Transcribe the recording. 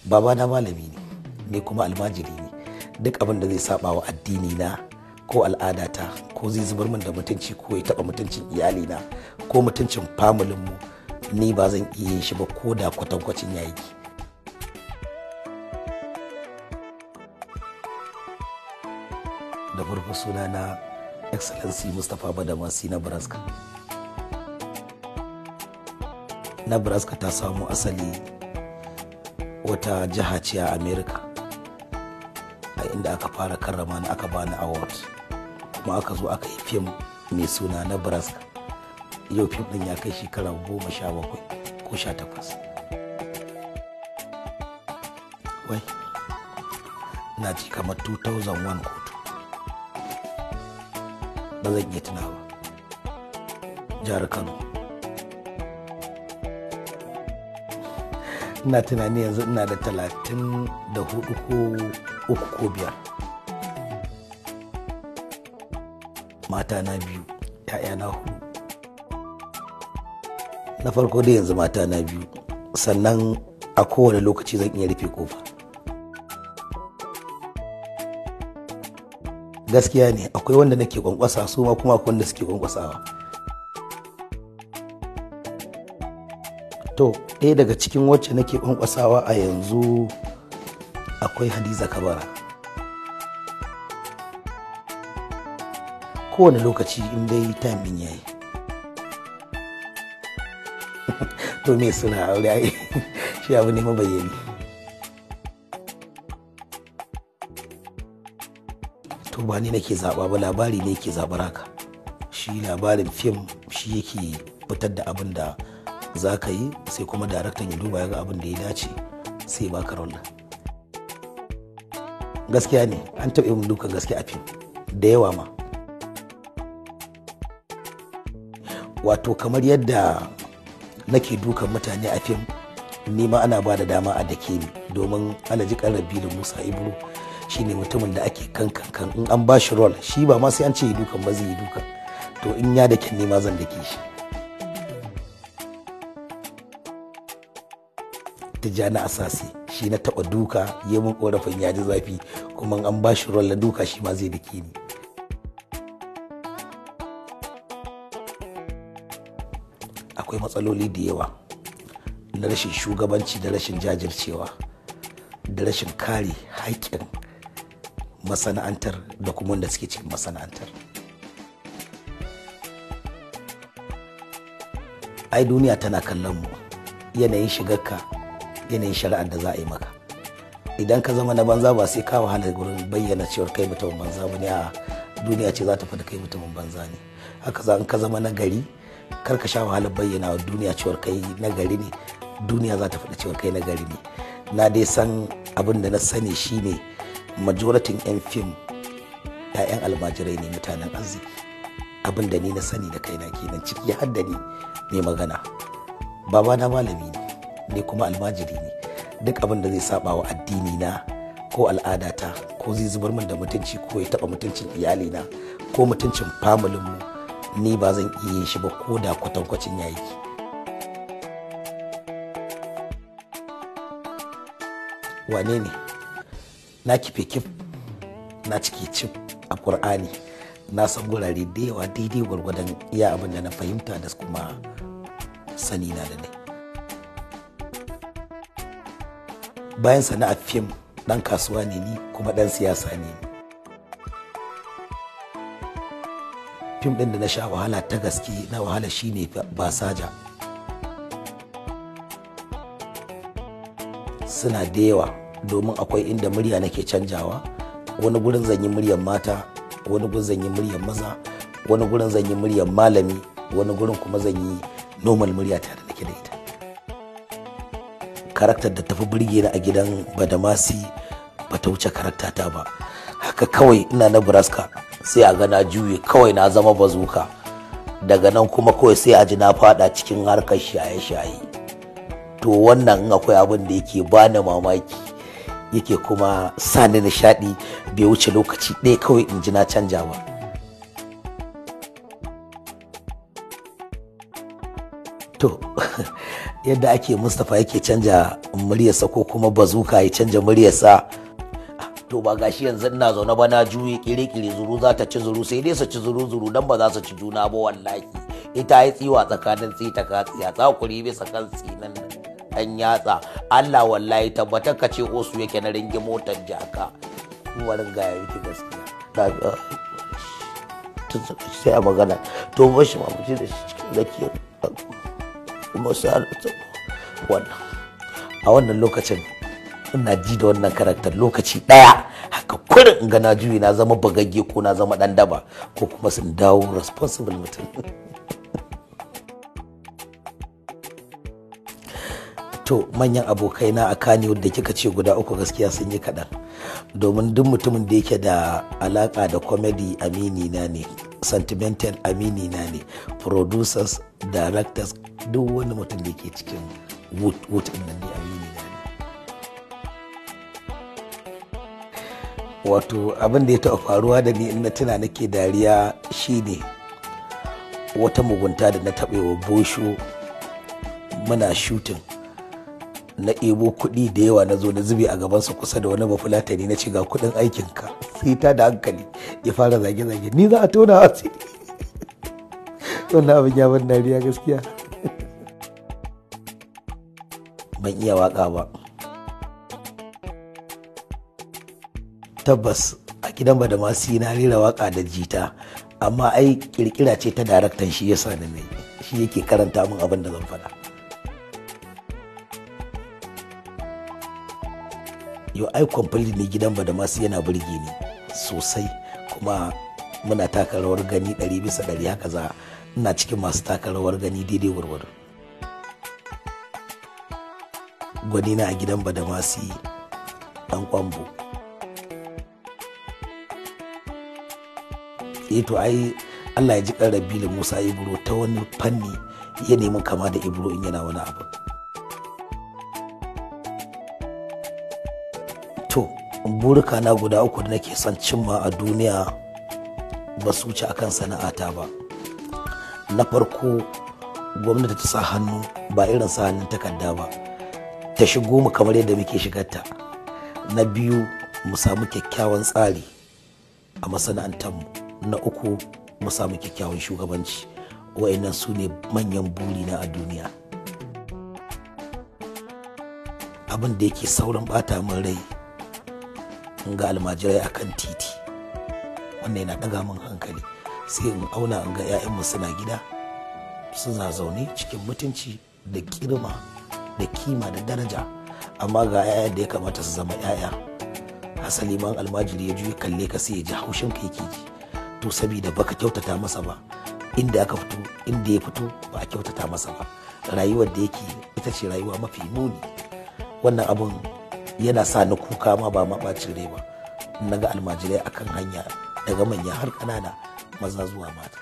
Babana malami ne, ni kuma almajiri ne. Duk abin da zai saba wa addini na ko al'adata ko zai zubar min da mutunci ko ya taba mutuncin iyalina ko mutuncin familin mu, ni ba zan iya yin shi ba ko da kwatankwacin yayi. Da farko suna na Excellency Mustapha Badamasi Nebraska. Nebraska ta samu asali wata jiha ce a America, a inda aka fara karrama ni aka bani award, kuma aka zo aka yi fim mai suna Nebraska. Yau fim din ya kai shekara 17 ko 18. Wai na ji kamar 2001 ko 2, ba zan iya tunawa. Jihar Kano. Ina tunani yanzu ina da 34 ko 3 ko 5. Mata na 2, ‘ya'yana 4. Na farko dai yanzu mata na 2, sannan a kowane lokaci zan iya rufe kofa. Gaskiya ne akwai wanda nake kwankwasa su ma, kuma akwai wanda suke kwankwasawa. To, ɗaya daga cikin wacce nake kwankwasawa a yanzu akwai Hadiza Kabara. Kowane lokaci in dai time din yayi. To me suna aure ai shi abu ne mabayyani. To ba ni nake zaɓa ba, labari ne yake zaɓar haka. Shi labarin fim shi yake fitar da abin da za ka yi, sai kuma daraktan ya duba ya ga abin da ya dace sai baka rol. Gaskiya ne an taɓa yin dukan gaskiya a fim da yawa ma. Wato kamar yadda nake dukan mutane a fim, ni ma ana ba da dama a dake ni, domin Alhaji Karabi da Musa Ibro shine mutumin da ake kan kan in an ba shi rol, shi ba ma sai an ce yi dukan ba, zai yi dukan. To in ya dake ni ma zan dake shi. Tijjani Asasi shi na taba duka, yi mun korafin ya ji zafi, kuma an ba shi rol na duka shi ma zai dake ni. Akwai matsaloli da yawa na rashin shugabanci da rashin jajircewa da rashin kare haƙƙin masana'antar da kuma wanda suke cikin masana'antar. Ai duniya tana kallon mu, yanayin shigarka, yanayin shari'ar da za a yi maka. Idan ka zama na banza ba sai ka wahala gurin bayyana cewar kai mutumin banza ba ne, a duniya ce za ta faɗi kai mutumin banza ne. Haka za in ka zama na gari, kar ka sha wahalar bayyana wa duniya cewar kai na gari ne, duniya za ta faɗi cewar kai na gari ne. Na dai san abin da na sani shine majoratin 'yan fim 'ya'yan almajirai ne, mutanen arziki. Abin da ni na sani da kaina kenan, ciki har da ni mai magana. Babana malami ne, ni kuma almajiri ne. Duk abin da zai saba wa addini na ko al'adata ko zai zubar min da mutunci ko ya taba mutuncin iyalina ko mutuncin familin mu, ni ba zan iya yin shi ba ko da kwatankwacin yayi. Wane ne? Na kife kif, na cike cif a Kur'ani. Na san gurare da yawa daidai gwargwadon iya abin da na fahimta da kuma sani na da nai. Bayan sana'ar fim, ɗan kasuwa ne ni kuma ɗan siyasa ne ni. Fim ɗin da na sha wahala ta gaske na wahala shine Basaja. Suna da yawa, domin akwai inda murya nake canjawa. Wani gurin zan yi muryar mata, wani gurin zan yi muryar maza, wani gurin zan yi muryar malami, wani gurin kuma zan yi normal murya ta da nake da ita. Karaktar da tafi burge ni a gidan Badamasi ba ta wuce karakta ta ba. Haka kawai ina Nebraska sai a ga na juye kawai na zama bazuka. Daga nan kuma kawai sai a ji na fada cikin harkar shaye-shaye. To wannan in akwai abin da yake bani mamaki yake kuma sa ni nishaɗi, bai wuce lokaci ɗaya kawai in ji na canja ba. To Yadda ake Mustapha yake canja muryarsa ko kuma bazuka ya canja muryarsa. To ba gashi yanzu ina zaune ba, na juye kiri-kiri, zuru za ta ci zuru, sai dai su ci zuru zuru dan ba za su ci juna ba wallahi. Ita yi tsiwa tsakanin tsita ka tsiya tsakuri bisa kan tsinan dan yatsa. Allah wallahi tabbatar ka ce osu yake na ringi motar jaka. Warin gaya miki gaskiya. Sai a magana to bashi ma mutum da shi cikin zakiyar kuma sai wannan. A wannan lokacin ina ji da wannan karakter lokaci daya haka kurin in ga na juyi na zama bagagge ko na zama dan daba ko kuma sun dawo responsible mutum. To manyan abokaina a Kannywood da kika ce guda uku gaskiya sun yi kaɗan, domin duk mutumin da yake da alaƙa da comedy amini na ne, sentimental amini na ne, producers, directors, duk wani mutum da yake cikin wood ɗin nan ne amini na ne. Wato abin da ya taɓa faruwa da ni in na tuna nake dariya shine wata mugunta da na taɓa wa Bosho. Muna shooting, na ebo kuɗi da yawa na zo na zube a gabansa kusa da wani bafulatani, na ce ga kuɗin aikinka. Sai ta da hankali ya fara zage-zage, ni za a tona asiri. Wannan abin ya ban dariya gaskiya. Ban iya waka ba. Tabbas a gidan Badamasi na rera waka da jita, amma ai kirkira ce ta daraktan, shi yasa na yi, shi yake karanta min abin da zan faɗa. Yau ai complete ne gidan Badamasi yana burge ni sosai, kuma muna taka rawar gani 100%. Haka za ina cikin masu taka rawar gani daidai gwargwado. Gwanina a gidan Badamasi dan kwambo. Eh to ai Allah ya ji kan Rabilu Musa Ibro, ta wani fanni ya nemi kama da Ibro in yana wani abu. To burika na guda uku da nake son cimma a duniya ba su wuce akan sana'ata ba. Na farko, gwamnati ta sa hannu, ba irin sa hannun takarda ba, ta shigo mu kamar yadda muke shigarta. Na biyu, mu samu kyakkyawan tsari a masana'antarmu. Na uku, mu samu kyakkyawan shugabanci. Wa'annan su ne manyan burina a duniya. Abin da yake saurin bata min rai, in ga almajirai akan titi, wannan yana ɗaga min hankali. Sai in auna in ga 'ya'yanmu suna gida suna zaune cikin mutunci da kirma da kima da daraja, amma ga 'ya'yan da ya kamata su zama 'ya'ya, hasali man almajiri ya juya kalle ka sai ya ji haushin ka yake ji. To saboda baka kyautata masa ba, inda aka fito, inda ya fito ba a kyautata masa ba, rayuwar da yake ita ce rayuwa mafi muni. Wannan abun yana sa ni kuka ma ba ma ɓacin rai ba, na ga almajirai akan hanya daga manya har ƙanana, maza zuwa mata.